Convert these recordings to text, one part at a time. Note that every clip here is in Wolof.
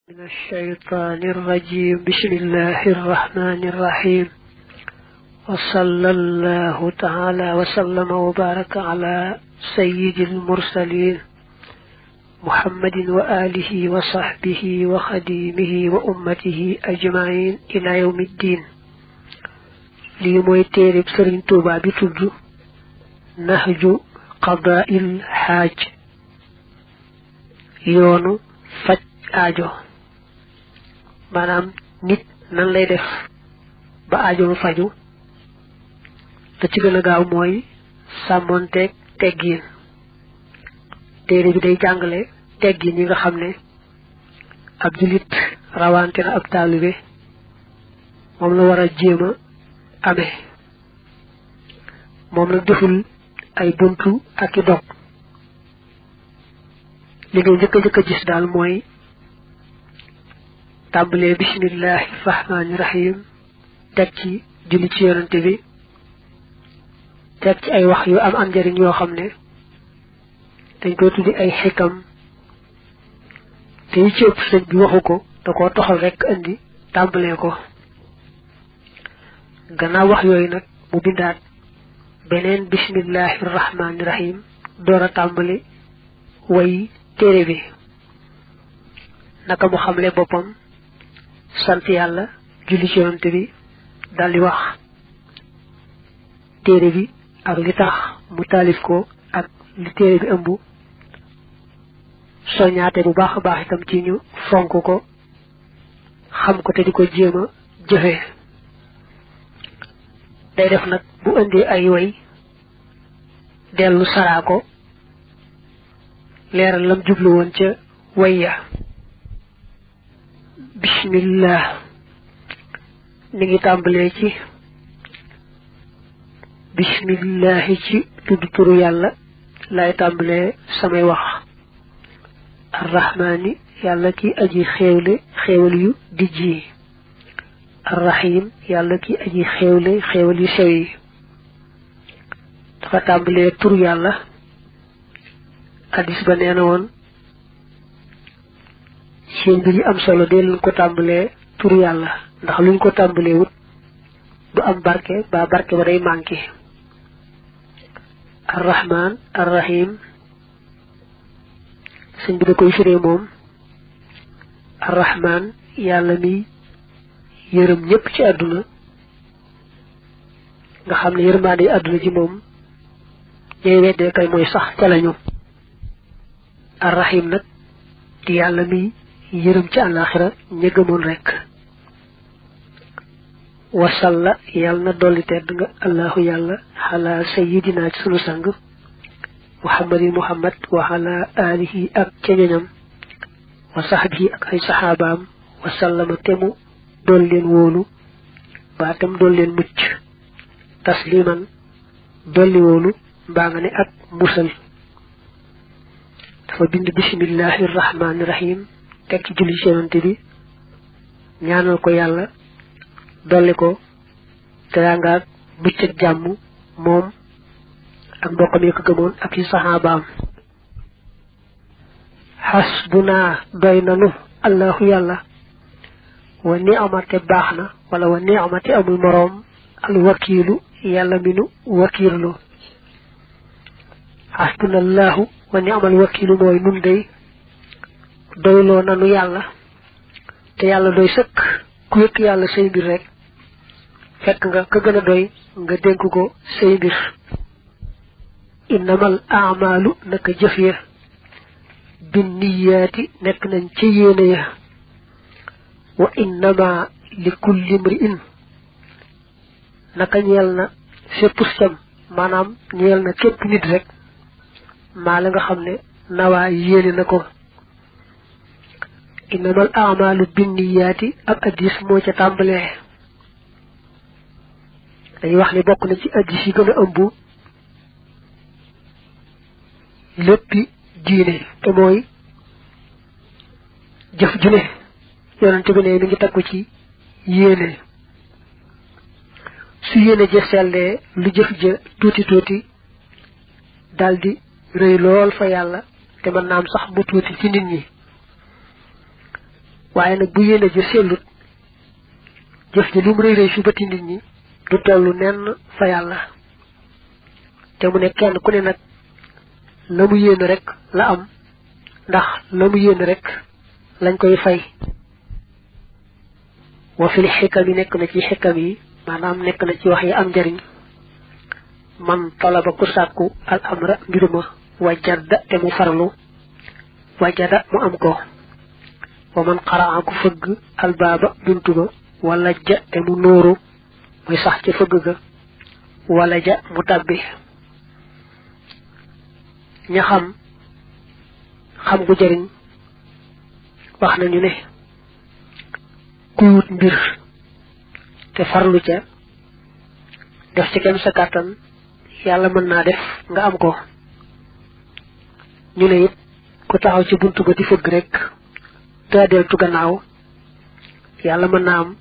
من الشيطان الرجيم بسم الله الرحمن الرحيم وصلى الله تعالى وسلم وبارك على سيد المرسلين محمد وآله وصحبه وخديمه وأمته أجمعين إلى يوم الدين لي موي تيرب سيرن توبا بي تودو نهج قضاء الحاج يونو فاج aajo manam nit nan lay def ba aajo faju te ci gëna gaaw moy samonté teggin téré bi day jàngalé teggin yi nga xamné ab julit rawante na ab talibé mom la wara jéma amé mom la deful ay buntu ak dog li ngay jëk gis dal moy tàmbalee bismillahi rahmaani rahim teg ci julli ci yonante bi teg ci ay wax yu am njariñ yoo xam ne dañ koy tuddi ay xikam te yi ci ëpp sëñ bi waxu ko da koo toxal rekk indi tàmbalee ko gannaaw wax yooyu nag mu bindaat beneen bismillahi rahmaani rahim door a tàmbali way téere bi naka mu xamle boppam sant yàlla julli ci yonante bi daldi wax téere bi ak li tax mu taalif ko ak li téere bi ëmb soñaate bu baax a baax itam ci ñu fonk ko xam ko te di ko jéema jëfe day def nag bu indee ay way dellu saraa ko leeral lam jublu woon ca way ya bismillah ni ngi tàmbalee ci bismillahi ci tudd turu yàlla lay tàmbalee samay wax arrahmaani yàlla ki aji xéewle xéewal yu dijj yi arrahim yàlla ki aji xéewle xéewal yu sew yi dafa tàmbalee turu yàlla hadis ba nee na woon seen bi am solo de luñ ko tàmbalee tur yàlla ndax luñ ko tàmbalee wut du am barke ba barke ba day manqué arrahman arrahim sëñ bi da koy firee moom arrahman yàlla mi yërëm ñëpp ci àdduna nga xam ne yërmaande àdduna ji moom ñooy weddee kay mooy sax ca lañu arrahim nag di yàlla mi yërëm ci àllaaxira ña gëmoon rekk wasalla yàlla na dolli tedd nga allahu yàlla xalaa sayidina ci sunu sang muhammadin muhammad wa xalaa alihi ak ca ñoñam wa saxbihi ak ay saxaabaam wasallama temu dool leen wóolu baa tem dool leen mucc tasliman dolli wóolu mbaa nga ne ak musal dafa bind bismillahi rahmaani rahim teg ci julli ci yonante bi ñaanal ko yàlla dolli ko teraangaak mucc ak jàmm moom ak mbokkam yi ko gëmoon ak yi saxaabaam xasbunaa doy nanu allahu yàlla wa ni'mate baax na wala wa ni'mate amul moroom al wakiilu yàlla mi nu wakiirlu xasbunallahu wa ni'mal wakiilu mooy nun dey doyloo nanu yàlla te yàlla doy sëkk ku yëkk yàlla say mbir rek fekk nga ka gën a doy nga dénk ko say mbir innamal a'malu naka jëf ya binniyaati nekk nañ ci yéene ya wa innama li kulli imri'in naka ñeel na fépp sam maanaam ñeel na képp nit rek maa la nga xam ne nawaa yéene na ko innamal a'malu binniyaati ab addis moo ca tàmbalee dañuy wax ne bokk na ci addis yi gën a ëmb léppi diine te mooy jëf ju ne yonente bi ne mi ngi takku ci yéene su yéene ja sellee lu jëf ja tuuti tuuti daldi rëy lool fa yàlla te mën naam sax mu tuuti ci nit ñi waaye nag bu yéene ji sellut jëf ji lu mu rëy fi bëti nit ñi du tollu nenn fa yàlla te mu ne kenn ku ne nag la mu yéene rek la am ndax la mu yéene rek lañ koy fay wa fil xikam yi nekk na ci xikam yi maanaam nekk na ci wax yi am njariñ man talaba ku sàkku al amra mbiruma wajada te mu farlu wajada mu am ko wa man qaraa ku fëgg al baaba buntu ba wala ja te mu nóoru muy sax ci fëgg ga wala ja mu tàbbi ña xam gu jariñ wax nañu ne kuy wut mbir te farlu ca def ci kem sa kàttan yàlla mën naa def nga am ko ñu ne it ku taxaw ci buntu ba di fëgg rek te deltu gannaaw yàlla mën naa am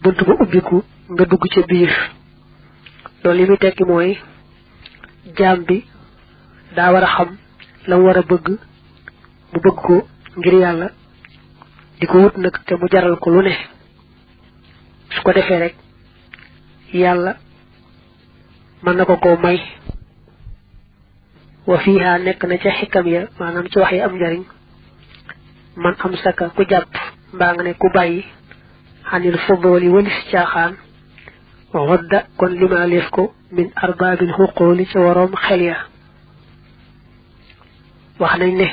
buntu ba ubbiku nga dugg ca biir loolu li muy tekki mooy jaam bi daa war a xam la mu war a bëgg mu bëgg ko ngir yàlla di ko wut nag te mu jaral ko lu ne su ko defee rek yàlla mën na ko koo may wa fiiha nekk na ca xikam ya maanaam ci wax yi am njariñ man am saka ku jàpp mbaa nga ne ku bàyyi xanil fuduli walis caaxaan wadda kon limaaleef ko min arbaabil xuqooli ca waroom xel ya wax nañ ne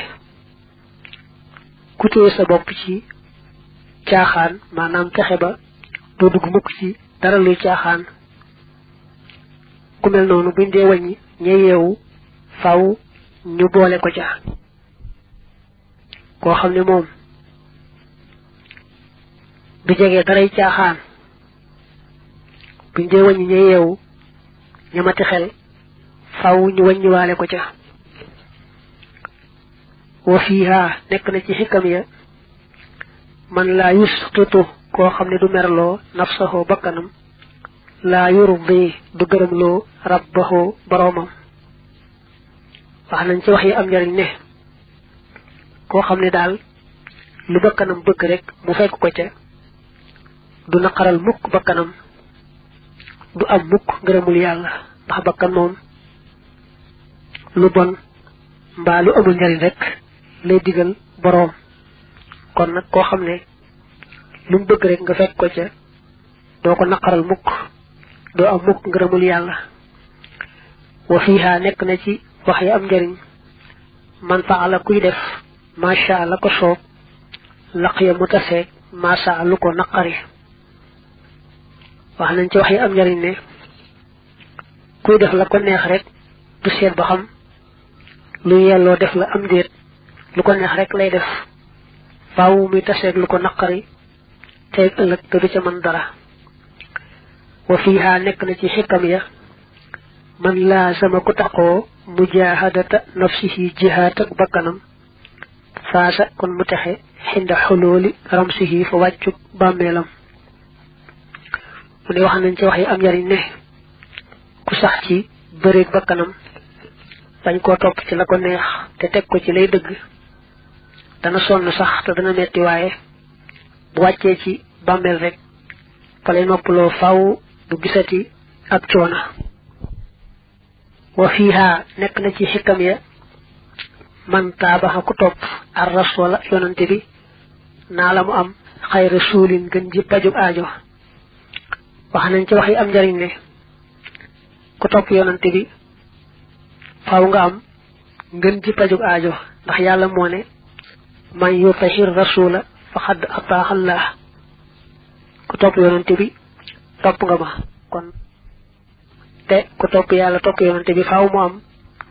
ku téye sa bopp ci caaxaan maanaam fexe ba doo dugg mukk ci dara luy caaxaan ku mel noonu buñ dee wàññi ña yeewu faw ñu boole ko ca koo xam ne moom du jege daray caaxaan buñ dee wàññi ña yeewu ñamati xel faw ñu wàññiwaale ko ca wa fiha nekk na ci xikam ya man laa yusqitu koo xam ne du merloo nafsahu bakkanam laa yurdi du gërëmloo rabbahu boroomam wax nañ ci wax yi am njariñ ne koo xam ne daal lu bakkanam bëgg rek mu fekk ko ca du naqaral mukk bakkanam du am mukk ngërëmul yàlla ndax bakkan moom lu bon mbaa lu amul njariñ rek lay digal boroom kon nag koo xam ne lu mu bëgg rek nga fekk ko ca doo ko naqaral mukk doo am mukk ngërëmul yàlla wa fiha nekk na ci wax yi am njariñ man faala kuy def macha allah ko soob laq ya mu taseeg macha lu ko naqari wax nañ ci wax yi am njariñ ne kuy def la ko neex rek du seet ba xam lu yelloo def la am déet lu ko neex rek lay def faaw muy taseeg lu ko naqari tey ëllëg te du ca mën dara wa fiha nekk na ci xikam ya man laazama ku taqoo mujahadata nafsihi jihaat ak bakkanam faasa kon mu texe xinda xulooli ramsihi fa wàccuk bàmmeelam mu ne wax nañ ci wax yi am njariñ ne ku sax ci bëreeg bakkanam bañ koo topp ci la ko neex te teg ko ci lay dëgg dana sonn sax te dana metti waaye bu wàccee ci bàmmeel rek fa lay noppaloo faw du gisati ak coona wa fiha nekk na ci xikam ya man taabaxa ku topp ar rasula yonante bi naa la mu am xayra suulin gën ji pajub aajo wax nañ ci wax yi am njariñ ne ku topp yonante bi faw nga am ngën ji pajub aajo ndax yàlla moo ne man yutahir rasula faqad ataaha Allah ku topp yonante bi topp nga ma kon te ku topp yàlla topp yonante bi faaw mu am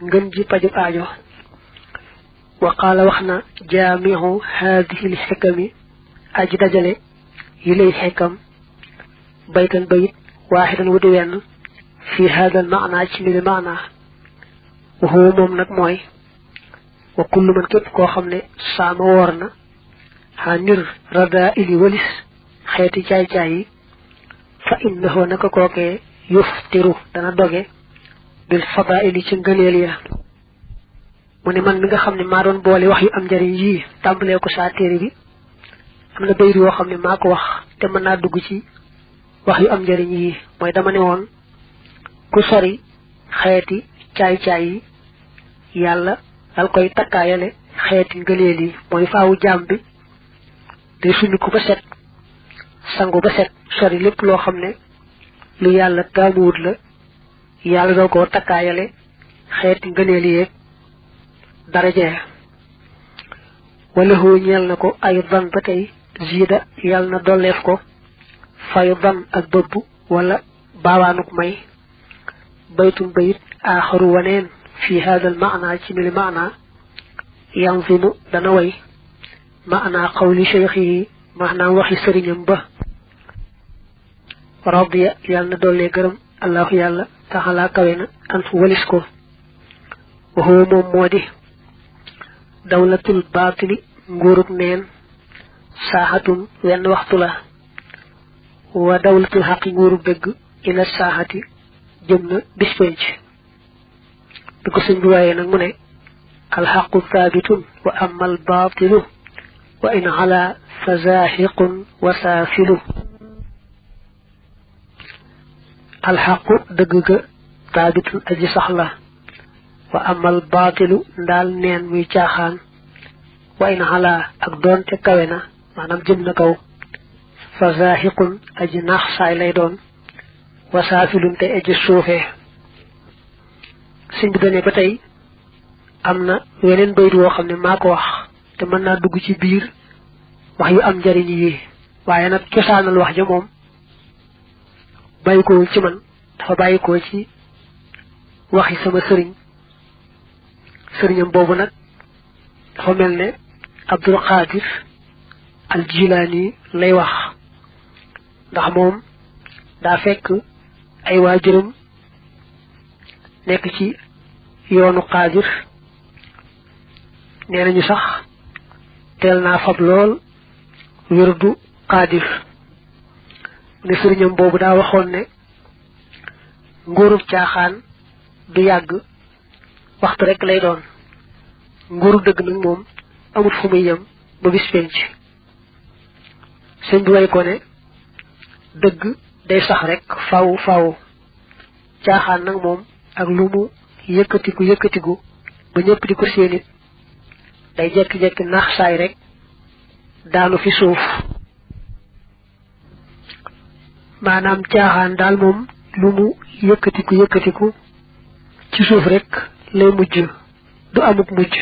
ngën ji pajub aajo wa qaala wax na jaamihu haadihi l xikami aji dajale yi lay xikam baytan bayit waaxidan wu di wenn fi haadal maana ci mili maana wa huwa moom nag mooy wa kullu man képp koo xam ne saama woor na xanir rada ili walis xeeti caay-caay yi fa innahu naka kookee yuftiru dana doge bil fadaili ci ngëneel ya mu ne man mi nga xam ne maa doon boole wax yu am njariñ yii tàmbalee ko saa téere bi am na bayru yoo xam ne maa ko wax te mën naa dugg ci wax yu am njëriñ yi mooy dama ne woon ku sori xeeti caay-caay yi yàlla dal koy takkaayale xeeti ngëneel yi mooy faawu jaam bi day summi ko ba set sangu ba set sori lépp loo xam ne lu yàlla taamuwut la yàlla doo ko takkaayale xeeti ngëneel yi daraja wala hoo ñeel na ko ay ban ba tey ziida yàlla na dolleef ko fayu ban ak bëbb wala baawaanuk may baytun bayit aaxaru waneen fi haadal maana ci mili maana yanzimu dana way maana qawli cheikh yi maanaam waxi sëriñam ba radiya yàlla na dollee gërëm allahu yàlla taxalaa kawe na an fu walis ko waxoo moom moo di dawlatul baatili nguurug neen saaxatun wenn waxtu la wa dawlatul xaqi nguurug dëgg ila saaxati jëm na bis penc bi ko sëñ bi waaye nag mu ne alxaqu thabitun wa amma al baatilu wa in ala fa zaaxiqun wa saafilu alxaqu dëgg ga thabitun aji sax la wa amal baatilu ndaal neen muy caaxaan wa in ala ak doonte kawe na maanaam jëm na kaw fa zaahiqun aji naax saay lay doon wa saafilun te aji suufee sëñ bi dane ba tey am na weneen bayit woo xam ne maa ko wax te mën naa dugg ci biir wax yu am njariñ yi waaye nag cosaanal wax ja moom bàyyikoo ci man dafa bàyyikoo ci waxi sama sëriñam boobu nag dafa mel ne Abdul Qadir al Jilaani lay wax ndax moom daa fekk ay waajuram nekk ci yoonu Qadir nee nañu sax teel naa fab lool wirdu Qadir ne sëriñam boobu daa waxoon ne nguurub caaxaan du yàgg waxtu rek lay doon nguuru dëgg nag moom amul fu muy yem ba bis penc sëñ bi way ko ne dëgg day sax rek faw caaxaan nag moom ak lu mu yëkkatiku ba ñëpp di ko séenit day jekki-jekki naax saay rek daanu fi suuf maanaam caaxaan daal moom lu mu yëkkatiku ci suuf rek lay mujj du amuk mujj